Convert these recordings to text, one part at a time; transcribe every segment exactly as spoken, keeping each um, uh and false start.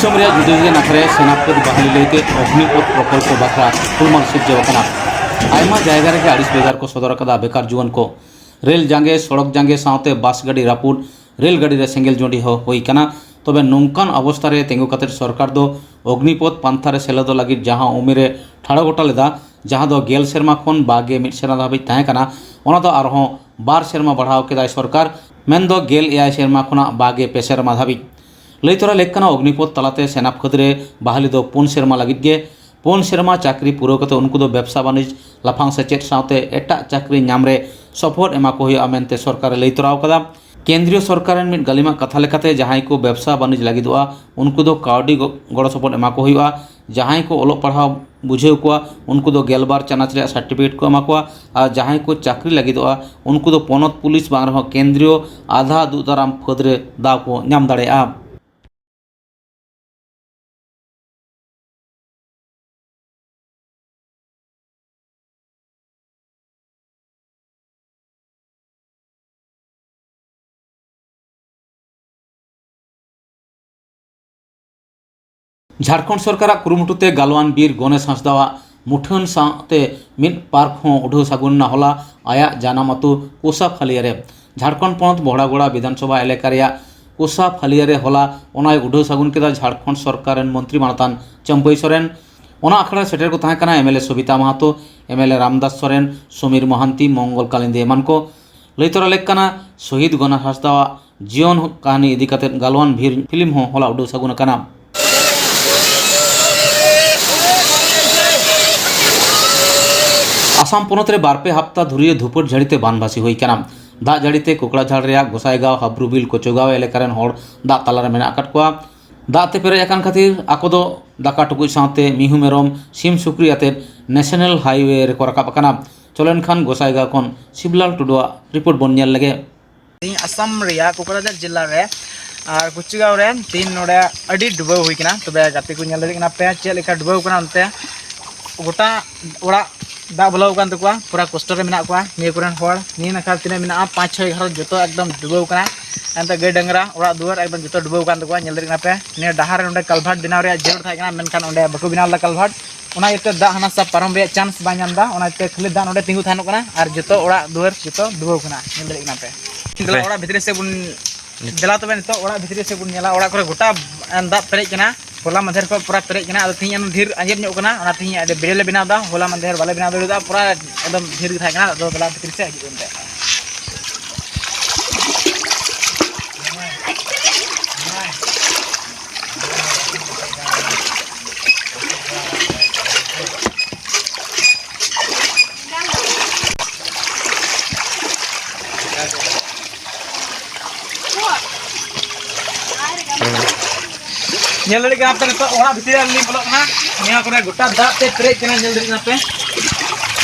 ᱫᱤᱥᱚᱢ ᱨᱮᱭᱟᱜ ᱡᱩᱫᱟᱹ ᱡᱩᱫᱟᱹ ᱱᱟᱠᱷᱟ ᱨᱮ ᱥᱮᱱᱟᱯᱠᱷᱟᱹᱫ ᱵᱟᱦᱟᱞᱤ ᱞᱟᱹᱭᱛᱮ ᱚᱜᱽᱱᱤᱯᱚᱛᱷ ᱯᱨᱚᱠᱚᱞᱯᱚ ᱵᱟᱠᱷᱨᱟ ᱦᱩᱞᱢᱟᱞ ᱥᱤᱨᱡᱟᱹᱣ ᱟᱠᱟᱱᱟ᱾ ᱟᱭᱢᱟ ᱡᱟᱭᱜᱟ ᱨᱮᱜᱮ ᱟᱹᱲᱤᱥ ᱵᱮᱡᱟᱨ ᱠᱚ ᱥᱚᱫᱚᱨ ᱟᱠᱟᱫᱟ ᱵᱮᱠᱟᱨ ᱡᱩᱣᱟᱹᱱ ᱠᱚ᱾ ᱨᱮᱞ ᱡᱟᱸᱜᱮ, ᱥᱚᱲᱚᱠ ᱡᱟᱸᱜᱮ ᱥᱟᱶᱛᱮ ᱵᱟᱥ ᱜᱟᱹᱰᱤ ᱨᱟᱹᱯᱩᱫ, ᱨᱮᱞ ᱜᱟᱹᱰᱤ ᱨᱮ ᱥᱮᱸᱜᱮᱞ ᱡᱩᱸᱰᱤ ᱦᱚᱸ ᱦᱩᱭ ᱟᱠᱟᱱᱟ᱾ ᱛᱚᱵᱮ ᱱᱚᱝᱠᱟᱱ ᱚᱵᱚᱥᱛᱷᱟ ᱨᱮ ᱛᱤᱸᱜᱩ ᱠᱟᱛᱮ ᱥᱚᱨᱠᱟᱨ ᱫᱚ ᱚᱜᱽᱱᱤᱯᱚᱛᱷ ᱯᱟᱱᱛᱷᱟ ᱨᱮ ᱥᱮᱞᱮᱫᱚᱜ ᱞᱟᱹᱜᱤᱫ ᱡᱟᱦᱟᱸ ᱩᱢᱮᱨ ᱮ ᱴᱷᱟᱲᱚ ᱜᱚᱴᱟ ᱞᱮᱫᱟ, ᱡᱟᱦᱟᱸ ᱫᱚ ᱜᱮᱞ ᱥᱮᱨᱢᱟ ᱠᱷᱚᱱ ᱵᱟᱜᱮ ᱢᱤᱫ ᱥᱮᱨᱢᱟ ᱫᱷᱟᱹᱵᱤᱡ ᱛᱟᱦᱮᱸ ᱠᱟᱱᱟ, ᱚᱱᱟ ᱫᱚ ᱟᱨᱦᱚᱸ ᱵᱟᱨ ᱥᱮᱨᱢᱟ ᱵᱟᱲᱦᱟᱣ ᱠᱮᱫᱟᱭ ᱥᱚᱨᱠᱟᱨ, ᱢᱮᱱᱫᱚ ᱜᱮᱞ ᱮᱭᱟᱭ ᱥᱮᱨᱢᱟ ᱠᱷᱚᱱᱟᱜ ᱵᱟᱜᱮ ᱯᱮ ᱥᱮᱨᱢᱟ ᱫᱷᱟᱹᱵᱤᱡ᱾ ᱞᱟᱹᱭ ᱛᱚᱨᱟ ᱞᱮᱠ ᱠᱟᱱᱟ, ᱚᱜᱽᱱᱤᱯᱚᱛᱷ ᱛᱟᱞᱟᱛᱮ ᱥᱮᱱᱟᱯᱠᱷᱟᱹᱫ ᱨᱮ ᱵᱟᱦᱟᱞᱤ ᱫᱚ ᱯᱩᱱ ᱥᱮᱨᱢᱟ ᱞᱟᱹᱜᱤᱫ ᱜᱮ᱾ ᱯᱩᱱ ᱥᱮᱨᱢᱟ ᱪᱟᱹᱠᱨᱤ ᱯᱩᱨᱟᱹᱣ ᱠᱟᱛᱮ ᱩᱱᱠᱩ ᱫᱚ ᱵᱮᱵᱽᱥᱟ ᱵᱟᱹᱱᱤᱡᱽ, ᱞᱟᱯᱷᱟᱝ ᱥᱮᱪᱮᱫ ᱥᱟᱶᱛᱮ ᱮᱴᱟᱜ ᱪᱟᱹᱠᱨᱤ ᱧᱟᱢ ᱨᱮ ᱥᱚᱯᱚᱦᱚᱫ ᱮᱢᱟ ᱠᱚ ᱦᱩᱭᱩᱜᱼᱟ ᱢᱮᱱᱛᱮ ᱥᱚᱨᱠᱟᱨᱮ ᱞᱟᱹᱭ ᱛᱚᱨᱟᱣ ᱠᱟᱫᱟ᱾ ᱠᱮᱱᱫᱨᱤᱭᱚ ᱥᱚᱨᱠᱟᱨ ᱨᱮᱱ ᱢᱤᱫ ᱜᱟᱹᱞᱤᱢᱟᱜ ᱠᱟᱛᱷᱟ ᱞᱮᱠᱟᱛᱮ, ᱡᱟᱦᱟᱸᱭ ᱠᱚ ᱵᱮᱵᱽᱥᱟ ᱵᱟᱹᱱᱤᱡᱽ ᱞᱟᱹᱜᱤᱫᱚᱜᱼᱟ, ᱩᱱᱠᱩ ᱫᱚ ᱠᱟᱹᱣᱰᱤ ᱜᱚ-, ᱜᱚᱲᱚ ᱥᱚᱯᱚᱦᱚᱫ ᱮᱢᱟ ᱠᱚ ᱦᱩᱭᱩᱜᱼᱟ᱾ ᱡᱟᱦᱟᱸᱭ ᱠᱚ ᱚᱞᱚᱜ ᱯᱟᱲᱦᱟᱣ ᱵᱩᱡᱷᱟᱹᱣ ᱠᱚᱣᱟ, ᱩᱱᱠᱩ ᱫᱚ ᱜᱮᱞᱵᱟᱨ ᱪᱟᱱᱟᱪ ᱨᱮᱭᱟᱜ ᱥᱟᱨᱴᱤᱯᱷᱤᱠᱮᱴ ᱠᱚ ᱮᱢᱟ ᱠᱚᱣᱟ᱾ ᱟᱨ ᱡᱟᱦᱟᱸᱭ ᱠᱚ ᱪᱟᱹᱠᱨᱤ ᱞᱟᱹᱜᱤᱫᱚᱜᱼᱟ, ᱩᱱᱠᱩ ᱫᱚ ᱯᱚᱱᱚᱛ ᱯᱩᱞᱤᱥ ᱵᱟᱝ ᱨᱮᱦᱚᱸ ᱠᱮᱱᱫᱨᱤᱭᱚ ᱟᱫᱷᱟ ᱫᱩᱜ ᱫᱟᱨᱟᱢ ᱯᱷᱟᱹᱫᱽ ᱨᱮ ᱫᱟᱣ ᱠᱚ ᱧᱟᱢ ᱫᱟᱲᱮᱭᱟᱜᱼᱟ᱾ ᱡᱷᱟᱲᱠᱷᱚᱸᱰ ᱥᱚᱨᱠᱟᱨᱟᱜ ᱠᱩᱨᱩᱢᱩᱴᱩ ᱛᱮ ᱜᱟᱞᱣᱟᱱ ᱵᱤᱨ ᱜᱚᱱᱮᱥ ᱦᱟᱸᱥᱫᱟᱣᱟᱜ ᱢᱩᱴᱷᱟᱹᱱ ᱥᱟᱶᱛᱮ ᱢᱤᱫ ᱯᱟᱨᱠ ᱦᱚᱸ ᱩᱰᱷᱟᱹᱣ ᱥᱟᱹᱜᱩᱱ ᱮᱱᱟ ᱦᱚᱞᱟ ᱟᱭᱟᱜ ᱡᱟᱱᱟᱢ ᱟᱹᱛᱩ ᱠᱳᱥᱟᱯᱷᱟᱞᱤᱭᱟ ᱨᱮ᱾ ᱡᱷᱟᱲᱠᱷᱚᱸᱰ ᱯᱚᱱᱚᱛ ᱵᱚᱦᱲᱟᱜᱚᱲᱟ ᱵᱤᱫᱷᱟᱱᱥᱚᱵᱷᱟ ᱮᱞᱟᱠᱟ ᱨᱮᱭᱟᱜ ᱠᱳᱥᱟᱯᱷᱟᱞᱤᱭᱟ ᱨᱮ ᱦᱚᱞᱟ ᱚᱱᱟᱭ ᱩᱰᱷᱟᱹᱣ ᱥᱟᱹᱜᱩᱱ ᱠᱮᱫᱟ ᱡᱷᱟᱲᱠᱷᱚᱸᱰ ᱥᱚᱨᱠᱟᱨ ᱨᱮᱱ ᱢᱚᱱᱛᱨᱤ ᱢᱟᱱᱚᱛᱟᱱ ᱪᱟᱹᱢᱯᱟᱹᱭ ᱥᱚᱨᱮᱱ᱾ ᱚᱱᱟ ᱟᱠᱷᱲᱟ ᱨᱮ ᱥᱮᱴᱮᱨ ᱠᱚ ᱛᱟᱦᱮᱸ ᱠᱟᱱᱟ M L A Sabita Mahato, M L A Ramdas Soren, Samir Mohanty, Mangal Kalindi ᱮᱢᱟᱱ ᱠᱚ᱾ ᱞᱟᱹᱭ ᱛᱚᱨᱟ ᱞᱮᱠ ᱠᱟᱱᱟ, ᱥᱚᱦᱤᱫ ᱜᱚᱱᱮᱥ ᱦᱟᱸᱥᱫᱟᱣᱟᱜ ᱡᱤᱭᱚᱱ ᱠᱟᱹᱦᱱᱤ ᱤᱫᱤ ᱠᱟᱛᱮ ᱜᱟᱞᱣᱟᱱ ᱵᱷᱤᱨ ᱯᱷᱤᱞᱢ ᱦᱚᱸ ᱦᱚᱞᱟ ᱩᱰᱟᱹᱣ ᱥᱟᱹᱜᱩᱱ ᱟᱠᱟᱱᱟ᱾ ᱟᱥᱟᱢ ᱯᱚᱱᱚᱛ ᱨᱮ ᱵᱟᱨ ᱯᱮ ᱦᱟᱯᱛᱟ ᱫᱷᱩᱨᱤᱭᱟᱹ ᱫᱷᱩᱯᱟᱹᱲ ᱡᱷᱟᱹᱲᱤ ᱛᱮ ᱵᱟᱱᱵᱟᱥᱤ ᱦᱩᱭ ᱟᱠᱟᱱᱟ᱾ ᱫᱟᱜ ᱡᱟᱹᱲᱤ ᱛᱮ ᱠᱚᱠᱲᱟᱡᱷᱟᱲ ᱨᱮᱭᱟᱜ ᱜᱚᱥᱟᱭᱜᱟᱸᱣ, ᱦᱟᱵᱽᱨᱩᱵᱤᱞ, ᱠᱚᱪᱚᱜᱟᱸᱣ ᱮᱞᱟᱠᱟ ᱨᱮᱱ ᱦᱚᱲ ᱫᱟᱜ ᱛᱟᱞᱟ ᱨᱮ ᱢᱮᱱᱟᱜ ᱟᱠᱟᱫ ᱠᱚᱣᱟ᱾ ᱫᱟᱜ ᱛᱮ ᱯᱮᱨᱮᱡ ᱟᱠᱟᱱ ᱠᱷᱟᱹᱛᱤᱨ ᱟᱠᱚ ᱫᱚ ᱫᱟᱠᱟ ᱴᱩᱠᱩᱡ ᱥᱟᱶᱛᱮ ᱢᱤᱦᱩ ᱢᱮᱨᱚᱢ, ᱥᱤᱢ ᱥᱩᱠᱨᱤ ᱟᱛᱮᱫ ᱱᱮᱥᱱᱟᱞ ᱦᱟᱭᱣᱮ ᱨᱮᱠᱚ ᱨᱟᱠᱟᱵ ᱟᱠᱟᱱᱟ᱾ ᱪᱚᱞᱚ ᱮᱱᱠᱷᱟᱱ ᱜᱚᱥᱟᱭᱜᱟᱸᱣ ᱠᱷᱚᱱ ᱥᱤᱵᱽᱞᱟᱞ ᱴᱩᱰᱩᱣᱟᱜ ᱨᱤᱯᱳᱨᱴ ᱵᱚᱱ ᱧᱮᱞ ᱞᱮᱜᱮ᱾ ᱛᱮᱦᱮᱧ ᱟᱥᱟᱢ ᱨᱮᱭᱟᱜ ᱠᱳᱠᱨᱟᱡᱷᱟᱨ ᱡᱮᱞᱟ ᱨᱮ ᱟᱨ ᱠᱩᱪᱤᱜᱟᱸᱣ ᱨᱮ ᱛᱮᱦᱮᱧ ᱱᱚᱰᱮ ᱟᱹᱰᱤ ᱰᱩᱵᱟᱹᱣ ᱦᱩᱭ ᱠᱟᱱᱟ᱾ ᱛᱚᱵᱮ ᱜᱟᱛᱮ ᱠᱚ ᱧᱮᱞ ᱫᱟᱲᱮᱭᱟᱜ ᱠᱟᱱᱟ ᱯᱮ ᱪᱮᱫ ᱞᱮᱠᱟ ᱰᱩᱵᱟᱹᱣ ᱠᱟᱱᱟ ᱚᱱᱛᱮ᱾ ᱜᱚᱴᱟ ᱚᱲᱟᱜ ᱫᱟᱜ ᱵᱚᱞᱚ ᱟᱠᱟᱱ ᱛᱟᱠᱚᱣᱟ, ᱯᱩᱨᱟ ᱠᱚᱥᱴᱚ ᱨᱮ ᱢᱮᱱᱟᱜ ᱠᱚᱣᱟ ᱱᱤᱭᱟᱹ ᱠᱚᱨᱮᱱ ᱦᱚᱲ᱾ ᱱᱤᱭᱟᱹ ᱱᱟᱠᱷᱟ ᱛᱤᱱᱟᱹᱜ ᱢᱮᱱᱟᱜᱼᱟ, ᱯᱟᱸᱪ ᱪᱷᱚᱭ ᱜᱷᱟᱨᱚᱸᱡᱽ ᱡᱚᱛᱚ ᱮᱠᱫᱚᱢ ᱰᱩᱵᱟᱹᱣ ᱠᱟᱱᱟ᱾ ᱮᱱᱛᱮ ᱜᱟᱹᱭ ᱰᱟᱝᱨᱟ, ᱚᱲᱟᱜ ᱫᱩᱣᱟᱹᱨ ᱮᱠᱫᱚᱢ ᱡᱚᱛᱚ ᱰᱩᱵᱟᱹᱣ ᱠᱟᱱ ᱛᱟᱠᱚᱣᱟ᱾ ᱧᱮᱞ ᱫᱟᱲᱮᱭᱟᱜ ᱠᱟᱱᱟ ᱯᱮ, ᱱᱤᱭᱟᱹ ᱰᱟᱦᱟᱨ ᱨᱮ ᱱᱚᱰᱮ culvert ᱵᱮᱱᱟᱣ ᱨᱮᱭᱟᱜ ᱡᱟᱹᱨᱩᱲ ᱛᱟᱦᱮᱸ ᱠᱟᱱᱟ, ᱢᱮᱱᱠᱷᱟᱱ ᱚᱸᱰᱮ ᱵᱟᱠᱚ ᱵᱮᱱᱟᱣ ᱞᱮᱫᱟ culvert᱾ ᱚᱱᱟ ᱤᱭᱟᱹᱛᱮ ᱫᱟᱜ ᱦᱟᱱᱟ ᱥᱟ ᱯᱟᱨᱚᱢ ᱨᱮᱭᱟᱜ chance ᱵᱟᱭ ᱧᱟᱢ ᱮᱫᱟ, ᱚᱱᱟ ᱤᱭᱟᱹᱛᱮ ᱠᱷᱟᱹᱞᱤ ᱫᱟᱜ ᱱᱚᱰᱮ ᱛᱤᱸᱜᱩ ᱛᱟᱦᱮᱱᱚᱜ ᱠᱟᱱᱟ ᱟᱨ ᱡᱚᱛᱚ ᱚᱲᱟᱜ ᱫᱩᱣᱟᱹᱨ ᱡᱚᱛᱚ ᱰᱩᱵᱟᱹᱣ ᱠᱟᱱᱟ᱾ ᱧᱮᱞ ᱫᱟᱲᱮᱭᱟᱜ ᱠᱟᱱᱟ ᱯᱮ, ᱫᱮᱞᱟ ᱚᱲᱟᱜ ᱵᱷᱤᱛᱨᱤ ᱥᱮᱫ ᱵᱚᱱ ᱫᱮᱞᱟ ᱛᱚᱵᱮ ᱱᱤᱛᱚᱜ ᱚᱲᱟᱜ ᱵᱷᱤᱛᱨᱤ ᱥᱮᱫ ᱵᱚᱱ ᱧᱮᱞᱟ, ᱚᱲᱟᱜ ᱠᱚᱨᱮ ᱜᱚᱴᱟ, ᱮ, ᱫᱟᱜ ᱯᱮᱨᱮᱡ ᱠᱟᱱᱟ᱾ ᱦᱚᱞᱟ ᱢᱟᱫᱷᱮᱨ ᱠᱷᱚᱱ ᱯᱩᱨᱟ ᱯᱮᱨᱮᱡ ᱠᱟᱱᱟ᱾ ᱟᱫᱚ ᱛᱮᱦᱮᱧ ᱟᱨᱦᱚᱸ ᱰᱷᱮᱨ ᱟᱸᱡᱮᱫ ᱧᱚᱜ ᱠᱟᱱᱟ, ᱚᱱᱟ ᱛᱮᱦᱮᱧ ᱟᱹᱰᱤ video ᱞᱮ ᱵᱮᱱᱟᱣ ᱮᱫᱟ᱾ ᱦᱚᱞᱟ ᱢᱟᱫᱷᱮᱨ ᱵᱟᱞᱮ ᱵᱮᱱᱟᱣ ᱫᱟᱲᱮᱭᱟᱫᱟ, ᱯᱩᱨᱟ ᱮᱠᱫᱚᱢ ᱰᱷᱮᱨ ᱜᱮ ᱛᱟᱦᱮᱸ ᱠᱟᱱᱟ᱾ ᱟᱫᱚ ᱫᱮᱞᱟ ᱵᱷᱤᱛᱨᱤ ᱥᱮᱫ ᱦᱤᱡᱩᱜ ᱯᱮ᱾ ᱧᱮᱞ ᱫᱟᱲᱮᱭᱟᱜ ᱠᱟᱱᱟ ᱯᱮ, ᱱᱤᱛᱚᱜ ᱚᱲᱟᱜ ᱵᱷᱤᱛᱤᱨ ᱨᱮ ᱞᱤᱧ ᱵᱚᱞᱚᱜ ᱠᱟᱱᱟ᱾ ᱱᱤᱭᱟᱹ ᱠᱚᱨᱮ ᱜᱚᱴᱟ ᱫᱟᱜ ᱛᱮ ᱯᱮᱨᱮᱡ ᱠᱟᱱᱟ, ᱧᱮᱞ ᱫᱟᱲᱮᱭᱟᱜ ᱠᱟᱱᱟ ᱯᱮ᱾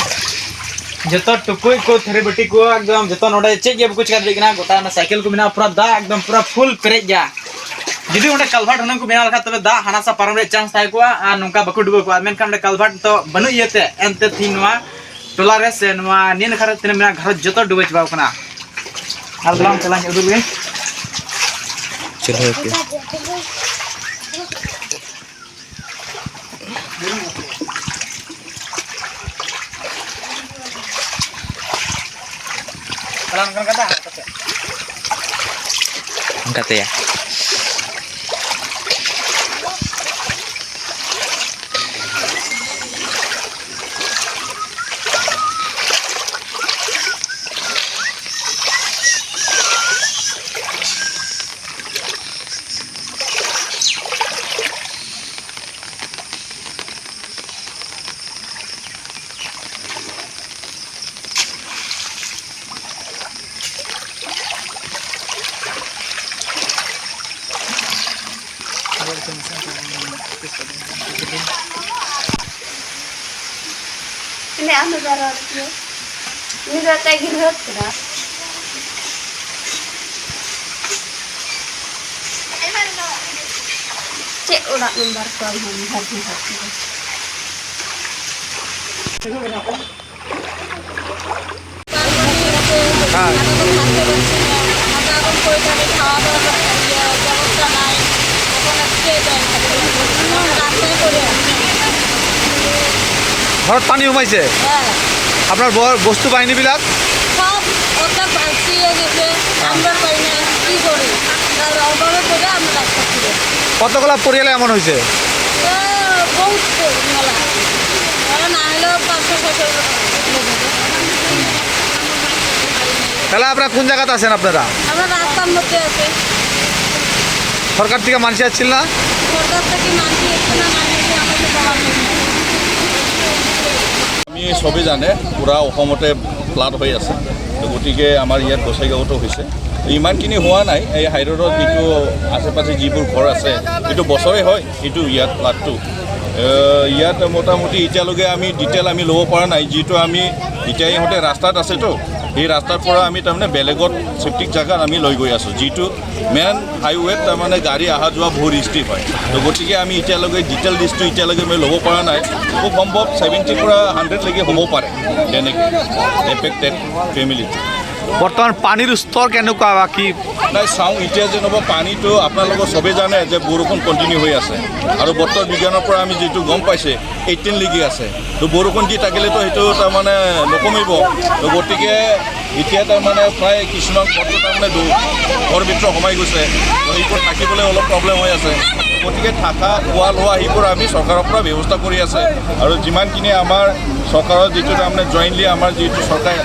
ᱡᱚᱛᱚ ᱴᱩᱠᱩᱡ ᱠᱚ, ᱛᱷᱟᱹᱨᱤ ᱵᱟᱹᱴᱤ ᱠᱚ, ᱮᱠᱫᱚᱢ ᱡᱚᱛᱚ ᱱᱚᱰᱮ ᱪᱮᱫ ᱜᱮ ᱵᱟᱠᱚ ᱪᱤᱠᱟ ᱫᱟᱲᱮᱭᱟᱜ ᱠᱟᱱᱟ᱾ ᱜᱚᱴᱟ ᱚᱱᱟ ᱥᱟᱭᱠᱮᱞ ᱠᱚ ᱢᱮᱱᱟᱜᱼᱟ, ᱯᱩᱨᱟ ᱫᱟᱜ ᱮᱠᱫᱚᱢ ᱯᱩᱨᱟ full ᱯᱮᱨᱮᱡ ᱜᱮᱭᱟ᱾ ᱡᱩᱫᱤ ᱚᱸᱰᱮ culvert ᱦᱩᱱᱟᱹᱝ ᱠᱚ ᱵᱮᱱᱟᱣ ᱞᱮᱠᱷᱟᱱ, ᱛᱚᱵᱮ ᱫᱟᱜ ᱦᱟᱱᱟ ᱥᱟ ᱯᱟᱨᱚᱢ ᱨᱮᱭᱟᱜ chance ᱛᱟᱦᱮᱸ ᱠᱚᱜᱼᱟ ᱟᱨ ᱱᱚᱝᱠᱟ ᱵᱟᱠᱚ ᱰᱩᱵᱟᱹ ᱠᱚᱜᱼᱟ᱾ ᱢᱮᱱᱠᱷᱟᱱ ᱚᱸᱰᱮ culvert ᱫᱚ ᱵᱟᱹᱱᱩᱜ ᱤᱭᱟᱹᱛᱮ, ᱮᱱᱛᱮ ᱛᱮᱦᱮᱧ ᱱᱚᱣᱟ ᱴᱚᱞᱟ ᱨᱮ ᱥᱮ ᱱᱚᱣᱟ ᱱᱤᱭᱟᱹ ᱱᱟᱠᱷᱟ ᱨᱮ ᱛᱤᱱᱟᱹᱜ ᱢᱮᱱᱟᱜᱼᱟ ᱜᱷᱟᱨᱚᱸᱡᱽ, ᱡᱚᱛᱚ ᱰᱩᱵᱟᱹ ᱪᱟᱵᱟᱣ ᱠᱟᱱᱟ᱾ ᱟᱨ ᱫᱮᱞᱟ ᱚᱱᱛᱮ ᱞᱟᱝ ᱩᱫᱩᱜ ᱞᱮᱜᱮ᱾ ᱪᱚᱞᱚ, ᱳᱠᱮ᱾ ᱚᱱᱠᱟᱛᱮᱭᱟ᱾ ᱛᱤᱱᱟᱹᱜ ᱟᱢ ᱫᱚ ᱨᱚᱲ ᱠᱮᱫᱟ? ᱩᱱᱤ ᱫᱚ ᱮᱴᱟᱜ ᱜᱤᱫᱽᱨᱟᱹ ᱠᱟᱱᱟ᱾ ᱪᱮᱫ ᱚᱲᱟᱜ ᱱᱟᱢᱵᱟᱨ ᱠᱚ ᱟᱢ ᱦᱚᱸ ᱵᱷᱟᱜᱤ ᱵᱷᱟᱜᱤ? হ্যাঁ। এখন থাকতে পারছি না, আমরা এখন কই থাকি, খাওয়া দাওয়ার ইয়ে ব্যবস্থা নাই, এখন আর কে যায়? রাস্তায় পড়ে আছি। ঘৰত পানী সোমাইছে? হ্যাঁ। আপোনাৰ ব-, বস্তু বাহিনীবিলাক? সব অর্থাৎ ভালছি হয়ে গেছে, আমরা পাই না, কি করি? তার অভাবে পড়ে আমরা রাস্তা ছিল। কতগুলা পরিয়ালে এমন হয়েছে? তো বহুত মেলা, ওরা না হলেও পাঁচশো ছশো লোক হবে। তাহলে আপনারা কোন জায়গাতে আছেন আপনারা? আমরা রাস্তার মধ্যে আছি। সরকার থেকে মানষি আসছিল না? সরকার থেকে মানষি এসছে না, না এসছে, আমরা তো বলার নেই। আমি সবে জানে, পুৰা অসমতে ফ্লাড হৈ আছে। তো গতিকে আমাৰ ইয়াত গোসাইগাঁৱতো হৈছে। ইমানখিনি হোৱা নাই, এই হাইৰোডত যিটো আশে পাশে যিবোৰ ঘৰ আছে, এইটো বছৰে হয় এইটো ইয়াত ফ্লাডটো। এ, ইয়াত মোটামুটি এতিয়ালৈকে আমি ডিটেইল আমি ল'ব পৰা নাই, যিটো আমি এতিয়া ইহঁতে ৰাস্তাত আছেতো, সেই ৰাস্তাৰ পৰা আমি তাৰমানে বেলেগত ছেপ্টিক জেগাত আমি লৈ গৈ আছোঁ, যিটো মেইন হাইৱেত তাৰমানে গাড়ী অহা যোৱা বহুত ৰিস্কি হয়। তো গতিকে আমি এতিয়ালৈকে ডিটেইল লিষ্টটো এতিয়ালৈকে আমি ল'ব পৰা নাই। খুব সম্ভৱ ছেভেণ্টিৰ পৰা হাণ্ড্ৰেডলৈকে হ'ব পাৰে তেনেকৈ এফেক্টেড ফেমিলি। বৰ্তমান পানীৰ স্তৰ কেনেকুৱা বা কি? নাই, চাওঁ, এতিয়া যেনিবা পানীটো আপোনালোকৰ সবেই জানে যে বৰষুণ কণ্টিনিউ হৈ আছে আৰু বতৰ বিজ্ঞানৰ পৰা আমি যিটো গম পাইছে, এইটিনলৈকে আছে। তো বৰষুণ দি থাকিলেতো সেইটো তাৰমানে নকমিব। তো গতিকে এতিয়া তাৰমানে প্ৰায় কিছুমান ঘৰটো তাৰমানে দু-, ঘৰ ভিতৰত সোমাই গৈছে। তো এইবোৰ থাকিবলৈ অলপ প্ৰব্লেম হৈ আছে। গতিকে থাকা, খোৱা লোৱা সেইবোৰ আমি চৰকাৰৰ পৰা ব্যৱস্থা কৰি আছে। আৰু যিমানখিনি আমাৰ চৰকাৰৰ যিটো তাৰমানে জইণ্টলি আমাৰ যিটো চৰকাৰ,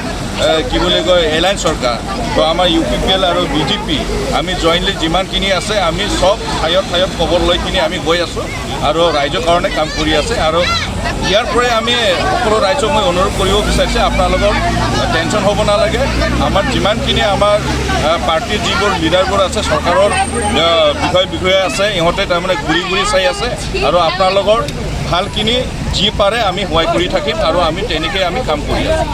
এ, কি বুলি কয়, এলায়েন্স চৰকাৰ, তো আমাৰ ইউ পি পি এল আৰু বি জে পি, আমি জইণ্টলি যিমানখিনি আছে, আমি চব ঠাইত ঠাইত খবৰ লৈ কিনি আমি গৈ আছোঁ আৰু ৰাইজৰ কাৰণে কাম কৰি আছে। আৰু ইয়াৰ পৰাই আমি সকলো ৰাইজক মই অনুৰোধ কৰিব বিচাৰিছোঁ, আপোনালোকৰ টেনশ্যন হ'ব নালাগে। আমাৰ যিমানখিনি আমাৰ, আহ, পাৰ্টিৰ যিবোৰ লিডাৰবোৰ আছে, চৰকাৰৰ, আহ, বিষয় বিষয়া আছে, ইহঁতে তাৰমানে ঘূৰি ঘূৰি চাই আছে আৰু আপোনালোকৰ ভালখিনি যি পাৰে আমি সহায় কৰি থাকিম আৰু আমি তেনেকৈ আমি কাম কৰি আছোঁ।